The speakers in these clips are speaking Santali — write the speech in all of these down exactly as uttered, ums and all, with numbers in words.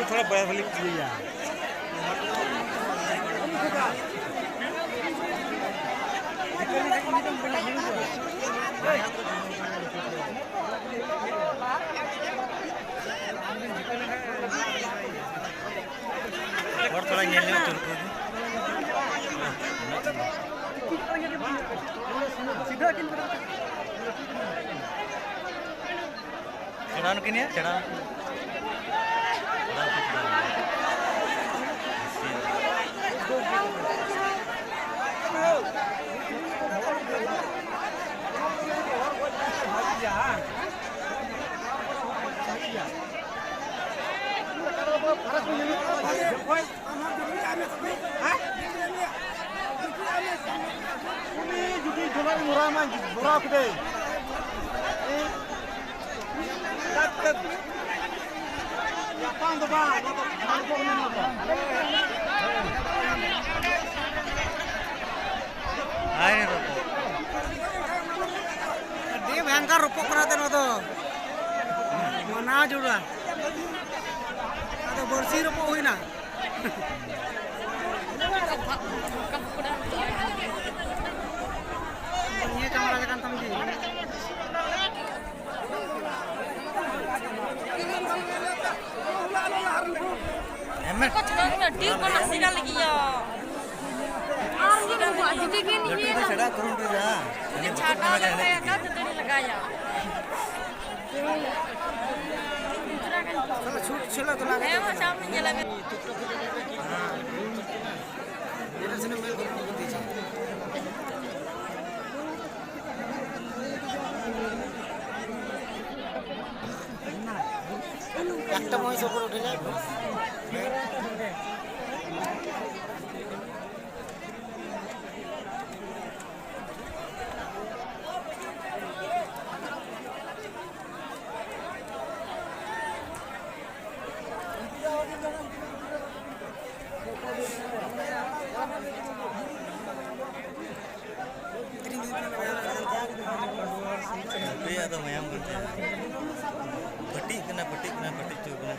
ᱛᱷᱚᱲᱟ ᱵᱟᱭ ᱵᱷᱟᱹᱞᱤ ᱤᱭᱟᱹᱭᱟ᱾ ᱦᱚᱲ ᱛᱷᱚᱲᱟ ᱧᱮᱞ ᱧᱚᱜ ᱦᱚᱪᱚ ᱞᱮᱠᱚ ᱜᱮ᱾ ᱪᱷᱟᱲᱟᱣ ᱱᱩᱠᱤᱱ ᱭᱟ, ᱪᱷᱟᱲᱟᱣ᱾ ᱩᱱᱤ ᱡᱩᱫᱤ ᱡᱚᱞᱚᱭ ᱢᱚᱨᱟ ᱢᱟ, ᱢᱚᱨᱟ ᱠᱮᱫᱮ᱾ ᱧᱟᱯᱟᱢ ᱫᱚ ᱵᱟᱝ, ᱱᱚᱣᱟ ᱫᱚ ᱦᱟᱲᱜᱚᱢ ᱢᱮᱱᱟᱜᱼᱟ᱾ ᱦᱟᱭ ᱨᱚᱯᱚᱜ᱾ ᱟᱹᱰᱤ ᱵᱷᱚᱭᱚᱝᱠᱚᱨ ᱨᱚᱯᱚᱜ ᱠᱟᱱᱟ ᱛᱚ ᱱᱚᱣᱟ ᱫᱚ᱾ ᱢᱟᱱᱟ ᱡᱟᱹᱨᱩᱲᱟ᱾ ᱟᱫᱚ ᱵᱟᱹᱲᱥᱤ ᱨᱚᱯᱚᱜ ᱦᱩᱭᱱᱟ᱾ ᱱᱤᱭᱟᱹ ᱠᱟᱢᱨᱟ ᱞᱮᱠᱟᱱ ᱛᱟᱢ ᱜᱮ᱾ ᱮᱢᱮ᱾ ᱠᱚ ᱪᱷᱟᱰᱟᱣ ᱠᱟᱱᱟ, ᱰᱤᱞ ᱠᱚ ᱱᱟᱥᱮ ᱜᱟᱱ ᱞᱟᱹᱜᱤᱫ ᱭᱟ᱾ ᱟᱨ ᱩᱱᱤ ᱵᱟᱹᱵᱩ ᱟᱡ ᱛᱮᱜᱮ ᱱᱤᱭᱟᱹ ᱞᱟᱹᱴᱩ ᱫᱚ ᱪᱷᱟᱰᱟ ᱠᱩᱨᱩᱢᱩᱴᱩᱭ ᱫᱟ᱾ ᱩᱱᱤ ᱪᱷᱟᱰᱟᱣ ᱵᱟᱠᱚ ᱞᱟᱜᱟᱭᱟ, ᱠᱟᱱᱟ᱾ ᱫᱟᱹᱛᱟᱹᱱᱤ ᱞᱟᱜᱟᱭᱟ᱾ ᱪᱚᱞᱚ, ᱪᱷᱩᱴ ᱪᱷᱚᱞᱚ ᱛᱚᱞᱟ ᱦᱮᱸ, ᱢᱟ ᱪᱟᱣᱢᱤᱱ ᱧᱮᱞ ᱟᱹᱜᱩ᱾ একটা মহিষ ওপরে উঠে যায়। ᱱᱩᱠᱩᱭᱟᱜ ᱫᱚ ᱢᱟᱭᱟᱢ ᱠᱟᱱ ᱛᱟᱭᱟ᱾ ᱯᱟᱹᱴᱤᱜ ᱠᱟᱱᱟ, ᱯᱟᱹᱴᱤᱜ ᱠᱟᱱᱟ, ᱯᱟᱹᱴᱤᱜ ᱦᱚᱪᱚ ᱠᱟᱱᱟ᱾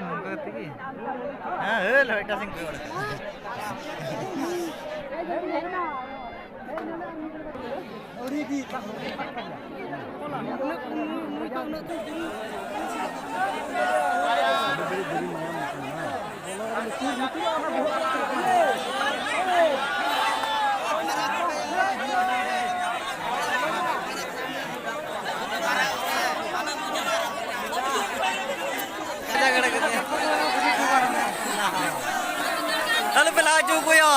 ᱱᱚᱝᱠᱟ ᱠᱟᱛᱮ ᱜᱮ? ᱦᱮᱸ, ᱦᱮᱸ, ᱞᱚ, ᱮᱴᱟᱜ ᱥᱮᱫ ᱠᱚᱭᱚᱜ ᱵᱟᱲᱟ ᱠᱟᱜ᱾ ᱟᱞᱚ ᱯᱮ ᱞᱟᱦᱟ ᱦᱚᱪᱚ ᱠᱚᱣᱟ᱾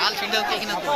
ᱟᱞ ᱪᱷᱤᱰᱟᱹᱣ ᱠᱮᱫ ᱠᱤᱱᱟ ᱛᱚ᱾